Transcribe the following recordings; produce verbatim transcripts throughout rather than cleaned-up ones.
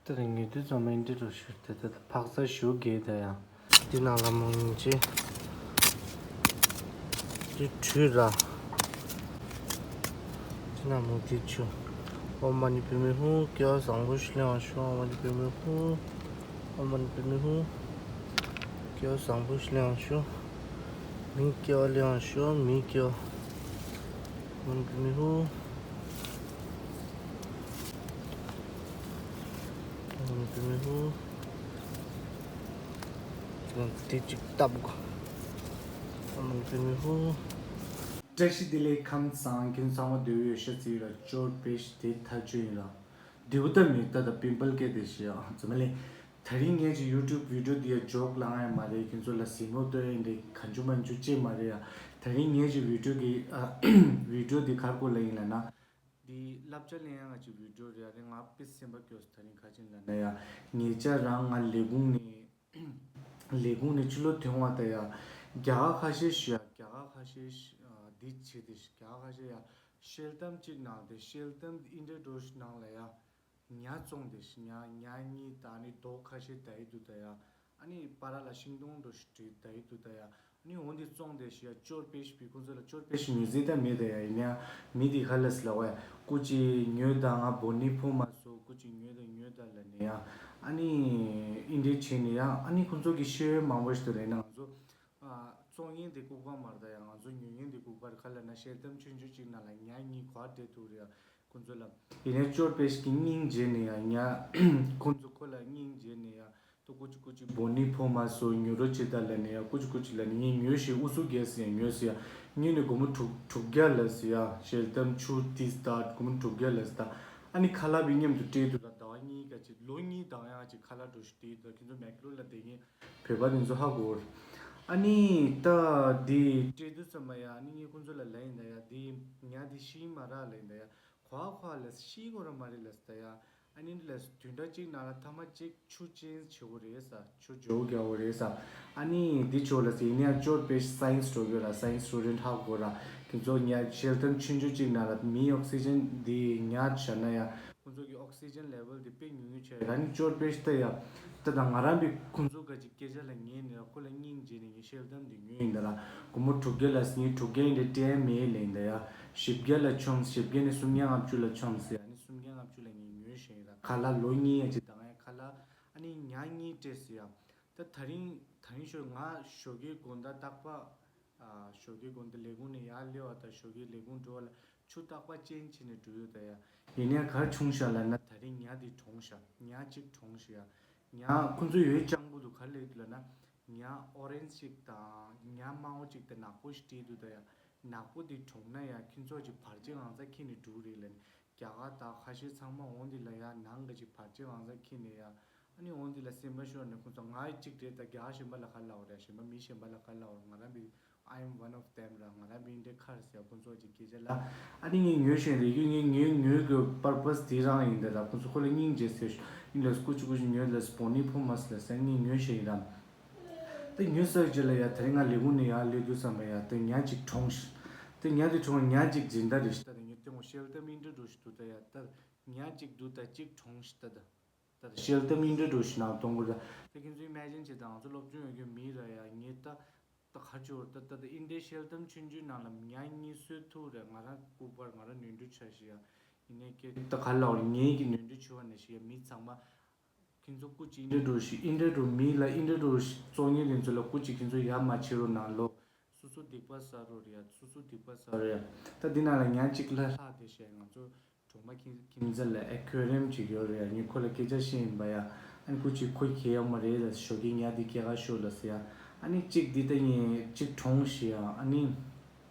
དེ་ལ་ཉོ་དུས་ཙམ་པ་འདི་འདྲ་ཞུ་དེ་དེ་དེ་ཕག་ཚ་ཞུ་གེ་ད་ཡ། འདི་ནང་ལ་མོ་ཉིན་ཅི། འདི་བྲུས་ར། འདི་ནང་མོ་འདི་ཆུ། ཨོཾ་མ་ཎི་པདྨེ་ཧཱུྃ། སྐལ་བ་བཟང་པོ་ཞིག་ལེན་ཤོག་ཨོཾ་མ་ཎི་པདྨེ་ཧཱུྃ། ཨོཾ་མ་ཎི་པདྨེ་ཧཱུྃ། སྐལ་བ་བཟང་པོ་ཞིག་ལེན་ཤོག་མིའི་སྐལ་བ་ལེན་ཤོག་མིའི་སྐལ་བ། ཨོཾ་མ་ཎི་པདྨེ་ཧཱུྃ། ཨོཾ་མ་ཎི་པདྨེ་ཧཱུྃ། ཁྱེད་རང་ཚོ་དེ་གཅིག་བཏབ་གོ་ཨོཾ་མ་ཎི་པདྨེ་ཧཱུྃ། བཀྲ་ཤིས་བདེ་ལེགས། ཁམས་བཟང་། ཁྱེད་ཚང་མ་འདོད་ཡོད་ཤ་ཚིག་ལ་ཅོར་པེ་ཤི་དེ་ཐག་ཆོད་ཡིན་ལ། འདི་བུ་ད་མི་ད་ད་པིམ་པལ་སྐད་དེ་ཤི་ཨ་ཙི་མ་ལེ། ད་རིང་ངས་ཀྱི་ཡུ་ཊུབ་བི་ཌིའོ་འདི་ཡ་ཇོག་ལང་ཡ་མ་རེད། ཁྱེད་ཚོ་ལ་སིམ་མོ་ཏོ་ཡིན་རེད། ག་འཇུ་མ་འཇུ་ཅེས་མ་རེད་ཡ། ད་རིང་ངས་ཀྱི་བི་ཌིའོ་གི་ཨ་བི་ཌིའོ་འདི་གར་གོ་ལ་ཡིན་ལ་ན། འདི་བསླབ་བྱ་ལེན་ཡ་ང་ཀྱི་བི་ཌིའོ་རེད་ཡ། རེད་ང་དཔེ་སེམས་པ་སྐྱོ་སོང་། ད་རིང་ག་ཅིག་ལ་ན་ཡ། ངེད་ཅག་རང་ང་ལས་ཁུངས་ནས་ལས་ཁུངས་ནས་ཕྱི་ལོགས་ཐོན་བ་ད་ཡ། རྒྱ་གར་ཁ་ཤས་ཤི་ཡ། རྒྱ་གར་ཁ་ཤས་ཤི་ཨ་འདི་བྱེད་དེ་ཤི་རྒྱ་གར་ཁ་ཤས་ཡ། ཤེལ་དམ་གཅིག་ནང་དེ་ཤེལ་དམ་འདི་འདྲ་འགྲོ་ཤི་ནང་ལ་ཡ། ཉ་བཙོང་དེ་ཤི་ཉ་ཉ་གཉིས་ད་ནི་རྡོ་ཁ་ཤས་ད་ཡི་འདུག་ད་ཡ། ཨ་ནི་པ་ར་ལ་ཤིང་སྡོང་འགྲོ་ཤི་བྲིས་ད་ཡི་འདུག་ད་ཡ། ནི་འོ་འདི་བཙོང་དེ་ཤི་ཡ། ཅོར་པེ་ཤི་བི་ཁོང་ཚོ་ལ་ཅོར་པེ་ཤི་མི་ཟེར་ད་མེད་ད་ཡ། ཡིན་ཡ་མི་དེ་ཁ་ལ་སི་ལ་བ་ཡ། ཀུ་ཅི་ཉོས་ད་ང་བོ་ནི་ཕོ་མ་སོ་ཀུ་ཅི་ཉོས་ད་ཉོས་ད་ལ་ནི་ཡ། ཨ་ནི་ཨིན་འདྲའི་བྱས་ནི་ཡ། ཨ་ནི་ཁོང་ཚོ་གི་ཤེས་ཡོན་མང་པོ་ཞིག་ཏུ་རེད་ན་ང་ཚོ་ཨ་བཙོང་མཁན་དེ་ལྐུགས་པ་མ་རེད་ད་ཡ། ང་ཚོ་ཉོ་མཁན་དེ་ལྐུགས་པ་རེད། ཁ་ལ་ན་ཤེལ་དམ་ཆུང་ཆུང་གཅིག་ནང་ལ་ཉ་གཉིས་ག་བ་སྤྲད་ཐུབ་རེད་ཡ། ཁོང་ཚོ་ལ། ཡིན་ནའི་ཅོར་པེ་ཤི་གི་སྙིང་རྗེ་ནས་ཡང་ཉ། ཁོང་ཚོ་ཁོ་ལ་སྙིང་རྗེ་ནས་ཡང་ཏོ་ཀུ་ཅི་ཀུ་ཅི་བོ་ནི་ཕོ་མ་སོ་ཉོ་རོ་ཅི་ད་ལ་ནས་ཡང་ཀུ་ཅི་ཀུ་ཅི་ལ་ནི་ངས་ཉོས་ཤིག་ཨུ་སུ་རྒྱལ་སི་ཡང་ཉོས་སི་ཡང་ཉོས་ནས་སྒོར་མོ་དྲུག་དྲུག་བརྒྱ་ལ་སི་ཡང་ཤེལ་དམ་ཆུ་ཏི་སི་ད་སྒོར་མོ་དྲུག་བརྒྱ་ལ་སི་ད། ཨ་ནི་ཁ་ལག་པའི་མཉམ་དུ་སྤྲད་དུས་ལ་ཟླ་བ་གཉིས་ཀ་ཅིག་ལོ་གཉིས་དང་ཡང་ཅིག་ཁ་ལག་འགྲོ་ཤིག་སྤྲད་དུས་ཁྱེད་ཚོ་མེག་ལོར་ལ་བསྡད་མཁན་བོད་པ་དེ་ཚོ་ཧ་གོ་ར། ཨ་ནི་ད་འདི་སྤྲད་དུས་ཙམ་པ་ཡང་ཨ་ནི་ངས་ཁོང་ཚོ་ལ་ལན་ཡིན་ད་ཡང་འདི་ཉ་འདི་ཤི་མ་རག་ལ་ཡིན་ད་ཡང་། གོ་ཧ་གོ་ཧ་ལས་ཤི་གོ་ར་མ་རེད་ལས་ད་ཡ། ཨ་ནི་ལས་བདུན་ཕྲག་གཅིག་ནང་ལ་ཐ་མ་གཅིག་ཆུ་ཅན་བྱེད་དགོས་རེད་ས། ཆུ་འཇོག་རྒྱག་དགོས་རེད་ས། ཨ་ནི་འདི་ཆོག་ལ་ཟེར་ནས་ཡང་ཅོར་པེ་སའེན་སི་འགྲོ་དགོས་ར། སའེན་སི་སི་ཊུ་ཌེན་ཊི་ཧ་གོ་ར། ཁྱེད་ཚོ་ཉ་ཤེལ་དམ་ཆུང་ཆུང་གཅིག་ནང་ལ་མིའི་ཨོག་སི་ཇན་འདི་ཉ་བྱ་ན་ཡ། ཁོང་ཚོ་གི་ཨོག་སི་ཇན་ལེ་ཝལ་འདི་དཔེ་ཉུང་ཉུང་བྱས་ར། ཨ་ནི་ཅོར་པེ་ཤི་ད་ཡ། ད་ད་ང་རང་པའི་ཁོང་ཚོ་ག་ཅིག་སྐད་ཆ་ལ་ཉན་ནས་ཁོ་ལ་སྙིང་རྗེ་ནས་ངས་ཤེལ་དམ་འདི་ཉོས་ཡིན་ད་ལ། སྒོར་མོ་དྲུག་བརྒྱ་ལ་ཟིན་དྲུག་བརྒྱ་ཡིན་དེ་སྤྲད་མེད་ལེན་ད་ཡ། བཞི་བརྒྱ་ལ་ཆོམས། བཞི་བརྒྱ་ནས་སུམ་བརྒྱ་ལྔ་བཅུ་ལ་ཆོམས་ཟེར། ཨ་ནི་སུམ་བརྒྱ་ལྔ་བཅུ་ལ་ངས་ཉོས་ཤེས་ཡིན་ད། ཁ་ལག་ལོ་གཉིས་ཡ་ཅིག་དང་ཡ་ཁ་ལག་ཨ་ནི་ཉ་གཉིས་སྤྲད་ཟེར་ཡ། ད་ད་རིང་ད་རིང་ཞོ་ང་ཞོགས་ཀའི་དགོང་དག་རྟག་པ། ཨ་ཞོགས་ཀའི་དགོང་དག་ལས་ཁུངས་ནས་ཡར་སླེབས་པ་དང་ཞོགས་ཀའི་ལས་ཁུངས་འགྲོ་བ་ལ་ཆུ་རྟག་པ་ཅན་བྱས་ནས་འགྲོ་ཡོད་ད་ཡ། ཡིན་ནའི་ག་རེ་བྱུང་ཤག་ལབ་ན་ད་རིང་ཉ་འདི་གྲོངས་ཤག་ཉ་གཅིག་གྲོངས་ཤག་ཡ། ཉ་ཁོང་ཚོ་ཡོད་སྤྱང་པོ་འདུག་ག་རེ་ལབ་ཡོད་ལབ་ན། ཉ་ཨོ་རེན་ཇི་གཅིག་དང་ཉ་དམར་པོ་གཅིག་དང་ནག་པོ་ཞིག་སྤྲད་འདུག་ད་ཡ། ནག་པོ་འདི་གྲོངས་ན་ཡ་ཁྱེད་ཚོ་ཅིག་བར་ཆད་གང་ཚ་འཁྱེར་ནས་འགྲོ་གི་རེད་ལབ་ནས། རྒྱ་གར་དང་ཁ་ཤས་ཚང་མ་འོང་འདི་ལ་ཡ་ནང་ག་ཅིག་བར་ཆད་གང་ཚ་འཁྱེར་ནས་ཡ། ཨ་ནི་འོང་འདི་ལ་སེམས་པ་ཤོར་ནས་ཁོང་ཚོ་ང་ཡི་གཅིག་རེད་ད། རྒྱ་གར་གཞན་པ་ལ་ག་ལབ་རེད། གཞན་པ་མི་གཞན་པ་ལ་ག་ལབ་རེད། ང་རང་པའི་I am one of them ར། ང་རང་པའི་འདྲའི་ཁར་ཟེར་ཁོང་ཚོ་གཅིག་སྐད་ཆ་ལ། ཨ་ནི་ངས་ཉོས་ཤེས་རེད་ཡོད། ངས་ངས་ཉོས་གི་པར་པ་སི་དེ་རང་ཡིན་ད་ར། ཁོང་ཚོ་ཁོ་ལ་སྙིང་རྗེ་ཟེར་ཤོག་ཡིན་ལ་སྐུ་ཅི་སྐུ་ཅི་ཉོས་ལ་སི་པོ་ནི་ཕོ་མ་སི་ལ་ཟེར་ངས་ཉོས་ཤེས་ཡིན་ར། དེ་ཉོས་ས་རྗེས་ལ་ཡ་དེ་རིང་ང་ལས་ཁུངས་ནས་ཡར་སླེབས་དུས་ཙམ་པ་ཡ་དེ་ཉ་གཅིག་གྲོངས་ཤག་དེ་ཉ་དེ་གྲོངས་ཉ་གཅིག་སྦྱིན་བདག་རེད་ཤག་ད་དེ་ཉོས་དེ་ངོ་ཤེལ་དམ་ཨིན་འདྲ་འགྲོ་ཞིག་འདུག་ད་ཡ། ད་ཉ་གཅིག་འདུག་ད་གཅིག་གྲོངས་ཤག་ད་ད། ད་ཤེལ་དམ་ཨིན་འདྲ་འགྲོ་ཞིག་ནང་གཏོང་དགོས་ར། ད་ཁྱེད་ཚོས་ཨི་མེ་ཇིན་བྱེད་དང་། ང་ཚོ་སློབ་སྦྱོང་ཡོད་མཁན་མི་ར་ཡ། ངས་ད་ད་ག་ཅོར་ད་ད་ད་ཨིན་འདྲའི་ཤེལ་དམ་ཆུང་ཆུང་ནང་ལ་ཉ་གཉིས་གསོད་ཐུབ་རེད། ང་རང་ལྐུགས་པར་ང་རང་ནོར་འཁྲུལ་ཆགས་ཤིག་ཡ། ཡིན་ནའི་ཀྱེ་ད་ག་ལ་བར་ངའི་གི་ནོར་འཁྲུལ་ཆེ་བ་ནས་ཤིག་ཡ། མི་ཚང་མ་ཁྱེད་ཚོ་སྐུ་ཅིག་ཨིན་འདྲ་འགྲོ་ཞིག་ཨིན་འདྲ་འགྲོ་མི་ལ་ཨིན་འདྲ་འགྲོ་ཞིག་བཙོང་མཁན་དེ་ཚོ་ལ་སྐུ་ཅིག་ཁྱེད་ཚོ་ཡ་མ་བྱེད་རོགས་གནང་ལོ། སོ་སོ་སྡིག་པ་བསགས་རོགས་རེད་ཡ། སོ་སོ་སྡིག་པ་བསགས་རོགས་ཡ། ད་འདི་ནང་ལ་ཉ་གཅིག་ལྷག་ལྷག་དེ་བཤད། ང་ཚོ་གྲོང་པ་ཁྱིམ་ཁྱིམ་མཚེས་ལ་ཨེ་ཁོ་རེམ་ཅིག་ཡོད་རེད་ཡ། ངས་ཁོ་ལ་སྐད་ཆ་བཤད་ཡིན་པ་ཡ། ཨ་ནི་ཁོ་ཅིག་ཁོ་གལ་ཡོད་མ་རེད་ལ། ཞོགས་ཀས་ཉ་འདི་སྐྱེལ་ག་ཤོག་ལ་ཟེར་ཡ། ཨ་ནི་གཅིག་འདི་ལྟ་ངས་གཅིག་གྲོངས་ཤིག་ཡ། ཨ་ནི་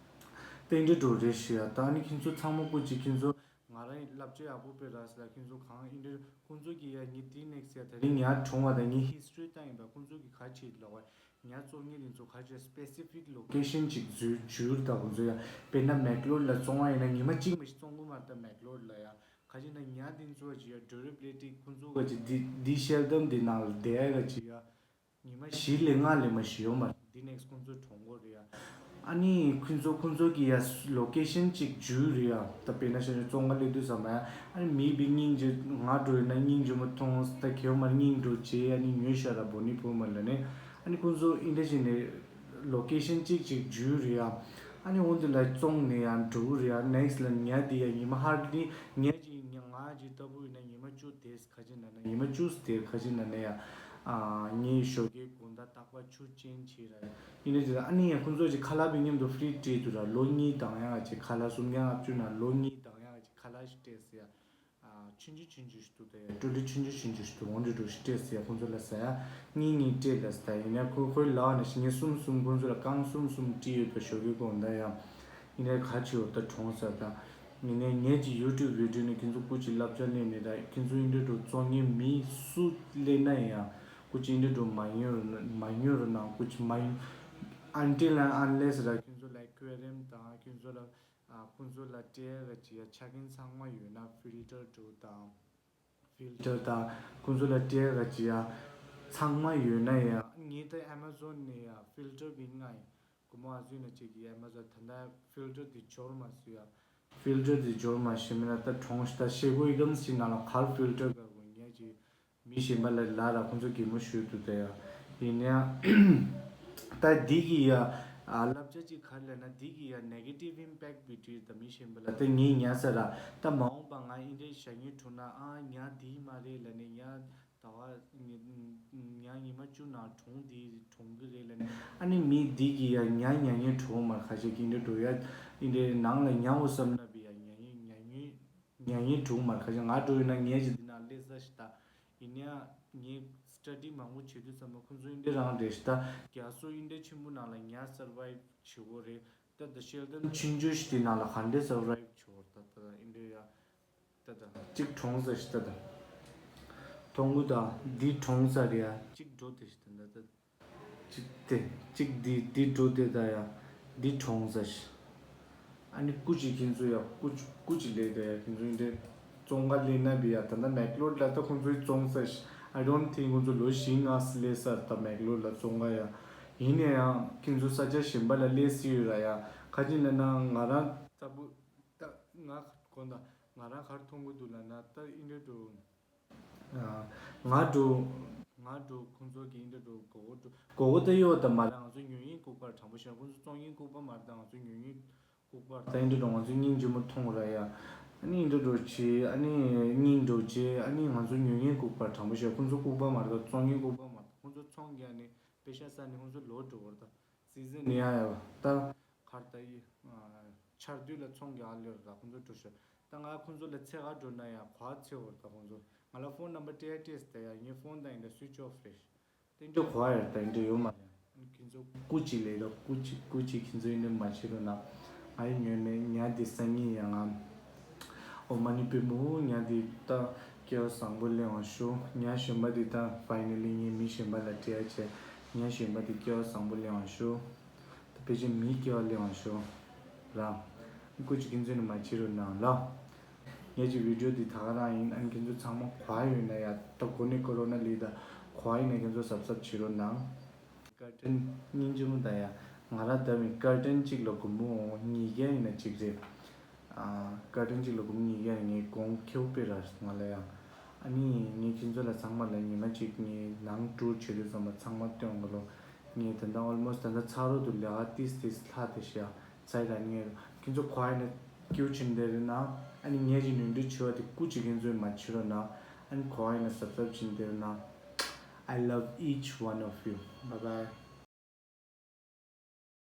ཏན་ཏན་འགྲོ་རེད་ཤིག་ཡ། ད་ཨ་ནི་ཁྱེད་ཚོ་ཚང་མ་སྐུ་མཁྱེན། ཁྱེད་ཚོ་ང་རང་བསླབ་བྱ་ཡག་པོ་སྤེལ་ར་ཟེར་ལ། ཁྱེད་ཚོ་གང་ཨིན་འདྲ་ཁོང་ཚོ་གིས་ཡ་ངས་འདི་ནེག་སི་ཡ་ད་རིང་ཉ་གྲོངས་པ་དང་ངས་ཧི་སི་ཊོ་རི་བཏང་ཡིན་པ། ཁོང་ཚོ་གིས་ག་བྱེད་ལབ་པ། ཉ་བཙོང་མཁན་དེ་ཚོ་ག་ཅིག་སི་པེ་སི་ཕིག་ལོ་ཀེ་ཤན་ཅིག་འཛུལ་འཛུལ་དང་ཁོང་ཚོ་ཡ། དཔེར་ན་མེག་ལོར་ལ་བཙོང་བ་ཡིན་ན་ཉི་མ་གཅིག་མ་ཞིག་བཙོང་གི་མ་རེད་ད་མེག་ལོར་ལ་ཡ། ག་ཅིག་ན་ཉ་དེ་ཚོ་ཅིག་ཡ་ཌུ་རེ་བི་ལི་ཊི་ཁོང་ཚོ་ག་ཅིག་འདི་འདི་ཤེལ་དམ་འདི་ནང་ལ་བསྡད་ཡ་ག་ཅིག་ཡ། ཉི་མ་བཞི་ལས་ལྔ་ལས་མ་ཞིག་ཡོད་མ་རེད། འདི་ནེག་སི་ཁོང་ཚོ་གྲོངས་གོ་རེད་ཡ། ཨ་ནི་ཁོང་ཚོ་ཁོང་ཚོ་གི་ཡ་ལོ་ཀེ་ཤན་གཅིག་བརྒྱུད་རེད་ཡ། ད་དཔེར་ན་ཆ་བཞག་ཙོང་ཁ་སླེབས་དུས་ཙམ་པ་ཡ། ཨ་ནི་མི་བི་སྙིང་རྗེ་ང་འགྲོ་ཡིན་ན་སྙིང་རྗེ་མོ་མཐོང་། ད་གེའུ་མར་སྙིང་འགྲོ་བྱས། ཨ་ནི་ཉོས་ཤ་ར་བོ་ནི་བུ་མ་ལ་ནི། ཨ་ནི་ཁོང་ཚོ་ཨིན་ཌི་ཇི་ནི་ལོ་ཀེ་ཤན་གཅིག་གཅིག་བརྒྱུད་རེད་ཡ། ཨ་ནི་འོན་ཏེ་ལ་ཙོང་ནས་ཡང་འགྲོ་གི་རེད་ཡ། ནེག་སི་ལ་ཉ་དེ་ཡ་ཉི་མ་ཧར་ཌི་ཉ་གཅིག་ཉ་ང་གཅིག་ལྟ་བུ་ཡིན་ན་ཉི་མ་བཅུ་དེ་ཁ་ཅིག་ན་ན་ཉི་མ་བཅུ་དེ་ཁ་ཅིག་ན་ན་ཡ། ཨ་ངའི་ཞོགས་ཀའི་དགོང་དག་རྟག་པར་ཆུ་ཅན་བྱས་ར། ཡིན་ནའི་དེ་ཨ་ནི་ཡང་ཁོང་ཚོ་ཅིག་ཁ་ལག་པའི་མཉམ་དུ་ཧྥི་རི་སྤྲད་འདུག་ར། ལོ་གཉིས་དང་ཡང་ཅིག་ཁ་ལག་སུམ་བརྒྱ་ལྔ་བཅུ་ན་ལོ་གཉིས་དང་ཡང་ཅིག་ཁ་ལག་ཞིག་སྤྲད་ཟེར་ཡ། ཨ་ཆུང་ཆུང་ཆུང་ཆུང་ཞིག་འདུག་ད་ཡ། ཊོ་ལི་ཆུང་ཆུང་ཆུང་ཆུང་ཞིག་འདུག་འོང་འགྲོ་འགྲོ་ཞིག་སྤྲད་ཟེར་ཡ་ཁོང་ཚོ་ལ་ཟེར་ཡ། གཉིས་གཉིས་སྤྲད་ལ་ཟེར། ད་ཡིན་ན་ཁོ་ཁོའི་ལག་ནས་ཞིག་ངས་གསུམ་གསུམ་ཁོང་ཚོ་ལ་རྐང་གསུམ་གསུམ་སྤྲད་ཡོད་པ་ཞོགས་ཀའི་དགོང་དག་ཡ། ཡིན་ནའི་ག་ཅི་ཡོད་ད་གྲོངས་ས་ད། ཡིན་ནའི་ངེད་ཀྱི་ཡུ་ཊུབ་བི་ཌི་ཡོ་ནི་ཁྱེད་ཚོ་སྐུ་མཁྱེན་བསླབ་བྱ་ལེན་ནི་ར། ཁྱེད་ཚོ་ཨིན་དྲ་འགྲོ་ཙོང་ངེ་མི་སུ་ལེན་ན་ཡང་སྐུ་མཁྱེན་ཨིན་དྲ་འགྲོ་མ་ཉོ་རུ་མ་ཉོ་རུ་ན་སྐུ་མཁྱེན་མ་ཡིན། Until and unless ར་ཁྱེད་ཚོ་ལ་ཨེ་ཀུ་ཨེ་རི་ཡམ་དང་ཁྱེད་ཚོ་ལ་ཨ་ཁོང་ཚོ་ལ་སྤྲད་ག་ཅི་ཡ་ཆ་རྐྱེན་ཚང་མ་ཡོད་ན་ཕིལ་ཊར་འགྲོ་དང་། ཕིལ་ཊར་དང་ཁོང་ཚོ་ལ་སྤྲད་ག་ཅི་ཡ་ཚང་མ་ཡོད་ན་ཡང་ངས་ད་ཨེ་མ་ཛོན་ནས་ཡ་ཕིལ་ཊར་བི་ང་ཡིན། སྒོར་མོ་ཨ་ཟུག་ན་ཅིག་གི་ཨེ་མ་ཛོན་ད་ལྟ་ཕིལ་ཊར་འདི་འབྱོར་མ་སོང་ཡ། ཕིལ་ཊར་འདི་འབྱོར་མ་ཤེས་མིན་ན་ད་གྲོངས་ཤི་ད་ཤེས་གོ་ཡི་དམ་ཞིག་ན་ལ་གར་ཕིལ་ཊར་ག་གོ་ཉེ་ཅིག་མི་གཞན་པ་ལ་ལ་ར་ཁོང་ཚོ་གད་མོ་ཤོར་འདུག་ད་ཡ། ཡིན་ཡ། ད་འདི་གི་ཡ་ཨ་བསླབ་བྱ་ཅིག་ག་རེ་ལབ་ན་འདི་གི་ཡ་ནེ་གེ་ཊིབ་ཨིམ་པེག་བི་ཌི་ཡོ་ད་མི་གཞན་པ་ལ་ད་ངས་ཉར་ས་ར་ད་མ་འོངས་པ་ང་ཨིན་དྲ་ཞ་ཉུལ་གྲོངས་ན་ཨ་ཉ་འདི་མ་རེད་ལབ་ནས་ཉ། ད་བ་ཉ་ཉི་མ་བཅུ་ནང་གྲོངས་འདི་གྲོངས་གི་རེད་ལབ་ནས་ཨ་ནི་མི་འདི་གི་ཡ་ཉ་ཉ་ཉེ་གྲོངས་མར་ཁ་ཤས་ཀྱི་འདི་འགྲོ་ཡ་ཨིན་དྲའི་ནང་ལ་ཉ་འོ་བསམ་ན་བི་ཡ་ཉ་ཉེ་ཉ་ཉེ་ཉ་ཉེ་གྲོངས་མར་ཁ་ཤས་ང་འགྲོ་ཡིན་ན་ངས་ཅི་འདི་ནང་སླེབས་ས་ཞིག་ད་ཡིན་ཡ་ངས་སི་ཊ་ཌི་མང་པོ་བྱེད་དུས་ཙམ་པ་ཁོང་ཚོ་ཨིན་དྲའི་རང་རེད་ཞིག་ད་རྒྱ་སོ་ཨིན་དྲའི་ཆེན་པོ་ནང་ལ་ཉ་སར་ཝའི་བ་བྱེད་དགོས་རེད་ད་ད་ཤེལ་ཏན་ཆུང་ཆུང་ཞིག་དེ་ནང་ལ་ག་འདྲས་སར་ཝའི་བ་བྱེད་དགོས་རེད་ད་ད་ཨིན་དྲའི་ཡ། ད་ད། གཅིག་གྲོངས་ས་ཞིག་ད་ད། ཐོང་གུ་ད་འདི་གྲོངས་ས་རེད་ཡ། གཅིག་འགྲོ་དེ་ཞིག་ད་ད་ད། གཅིག་དེ་གཅིག་འདི་འདི་འགྲོ་དེ་ད་ཡ། འདི་གྲོངས་ས་ཞིག་ཨ་ནི་སྐུ་མཁྱེན་ཁྱེད་ཚོ་ཡ་སྐུ་སྐུ་མཁྱེན་ལས་ད་ཡ་ཁྱེད་ཚོ་ཡིན་དེ། ཙོང་ཁ་ལེན་ན་བི་ཡ་ད་ད་མེག་ལོར་ལ་ད་ཁོང་ཚོའི་ཙོང་ས་ཞིག I don't think ཁོང་ཚོ་ལོ་བཞི་ལྔ་ལས་ས་ད་མེག་ལོར་ལ་ཙོང་ཁ་ཡ། ཡིན་ན་ཡང་ཁྱེད་ཚོ་ས་ཆ་གཞན་པ་ལ་ལས་སྲིད་ཡོད་ར་ཡ། ག་ཅི་ལབ་ན་ང་རང་ལྟ་བུ། ད་ང་གོ་ད་ང་རང་གར་མཐོང་གི་འདུག་ལབ་ན་ད་ཨིན་དྲ་འགྲོ། ང་འགྲོ། ང་འགྲོ་ཁོང་ཚོ་གི་ཨིན་དྲ་འགྲོ་གོ་གོ་འགྲོ་གོ་གོ་ད་ཡོད་ད་མ་རེད། ང་ཚོ་ཉོ་ཡིན་ལྐུགས་པར་དྲང་པོ་བཤད་ཁོང་ཚོ་བཙོང་ཡིན་ལྐུགས་པ་མ་རེད། ད་ང་ཚོ་ཉོ་ཡིན་ལྐུགས་པར་ད་ཨིན་དྲ་འགྲོ་ང་ཚོ་སྙིང་རྗེ་མོ་མཐོང་ར་ཡ། ཨ་ནི་ཨིན་དྲ་འགྲོ་བྱེད་ཨ་ནི་སྙིང་འགྲོ་བྱེད་ཨ་ནི་ང་ཚོ་ཉོ་ཡིན་ལྐུགས་པར་དྲང་པོ་བཤད་ཁོང་ཚོ་ལྐུགས་པ་མ་རེད། ད་བཙོང་ཡིན་ལྐུགས་པ་མ་རེད། ཁོང་ཚོ་ཚོང་རྒྱག་ནས་པེ་ཤ་ས་ནས་ཁོང་ཚོ་ལོ་འགྲོ་བར་ད། སི་ཛན་ནི་ཡ་ཡ་ད་གར་ད་ཡི་ཆར་དུས་ལ་ཚོང་གི་ཨ་ལེ་ར་ཁོང་ཚོ་འགྲོ་ཤོར། ད་ང་ཁོང་ཚོ་ལ་ཚེ་ག་འགྲོ་ན་ཡ་གོ་ཚེ་བོར་ད་ཁོང་ཚོ་ང་ལ་ཕོན་ནམ་བར་སྤྲད་སྤྲད་ད་ཡ་ངའི་ཕོན་ད་ཡིན་ད་སུའིཆ་ཨོཕ་རེད། དེ་འདྲ་གོ་ཡ་ད་ཡིན་འདྲ་ཡོད་མ་རེད། ཁྱེད་ཚོ་སྐུ་གཅིག་ལས་ད་སྐུ་གཅིག་སྐུ་གཅིག་ཁྱེད་ཚོ་ཡིན་འདྲ་མ་བྱེད་རོགས་གནང་། ང་ཡི་ཉོས་མེད་ཉ་འདི་སང་ཉིན་ཡ་ང་། ཨོ་མ་ནི་པུས་མོ་ཉ་འདི་ད་སྐལ་བ་བཟང་པོ་སླེབས་འོང་ཤོག་ཉ་གཞན་པ་འདི་ད་ཕའི་ནལ་ལི་ངས་མི་གཞན་པ་ལ་སྤྲད་ཡ་བྱས། ཉ་གཞན་པ་འདི་སྐལ་བ་བཟང་པོ་སླེབས་འོང་ཤོག་ད་ཕལ་ཆེར་མིའི་སྐལ་བ་སླེབས་འོང་ཤོག་ར། སྐུ་མཁྱེན་ཁྱེད་ཚོ་ནི་མ་བྱེད་རོགས་གནང་ལ། ངེད་ཀྱི་བི་ཌི་ཡོ་འདི་ད་ག་རང་ཡིན། ཨ་ནི་ཁྱེད་ཚོ་ཚང་མ་གོ་ཡ་ཡོད་ན་ཡ་ད་གོ་ནི་ཀོ་རོ་ན་ལི་ད་གོ་ཡ་ཡིན་ན་ཁྱེད་ཚོ་གཟབ་གཟབ་བྱེད་རོགས་གནང་། ཀར་ཊན་སྙིང་རྗེ་མོ་ད་ཡ། ང་རང་ད་མི་ཀར་ཊན་གཅིག་ལ་སྒོར་མོ་ཉིས་བརྒྱ་ཡིན་ན་གཅིག་རེད། ཨ་ཀར་ཊན་གཅིག་ལ་སྒོར་མོ་ཉིས་བརྒྱ་ཡིན་ངས་གོང་ཁེའུ་པེ་ར་ང་ལ་ཡ། ཨ་ནི་ངས་ཁྱེད་ཚོ་ལ་ཚང་མ་ལ་ཉི་མ་གཅིག་ངས་ནང་ཊུར་བྱེད་དུས་ཙམ་པ་ཚང་མ་སྟོན་གོ་ལོ། ངས་ད་ལྟ་ཨོལ་མོ་སི་ཊི་ད་ལྟ་ཚ་རོགས་དུ་ལས་ཀ་ཏིས་ཏིས་ལྷག་དེ་ཤ་ཚའི་ར་ངས་ཁྱེད་ཚོ་གོ་ཡ་ན་སྐྱིའུ་ཕྱིན་དེ་རེད་ན། ཨ་ནི་ངས་ཀྱི་ནོར་འཁྲུལ་ཆེ་བ་དེ་སྐུ་གཅིག་ཁྱེད་ཚོས་མ་བྱེད་རོགས་གནང་། ཨ་ནི་གོ་ཡ་ན་གཟབ་གཟབ་ཕྱིན་དེ་རེད་ན། I love each one of you. Bye bye.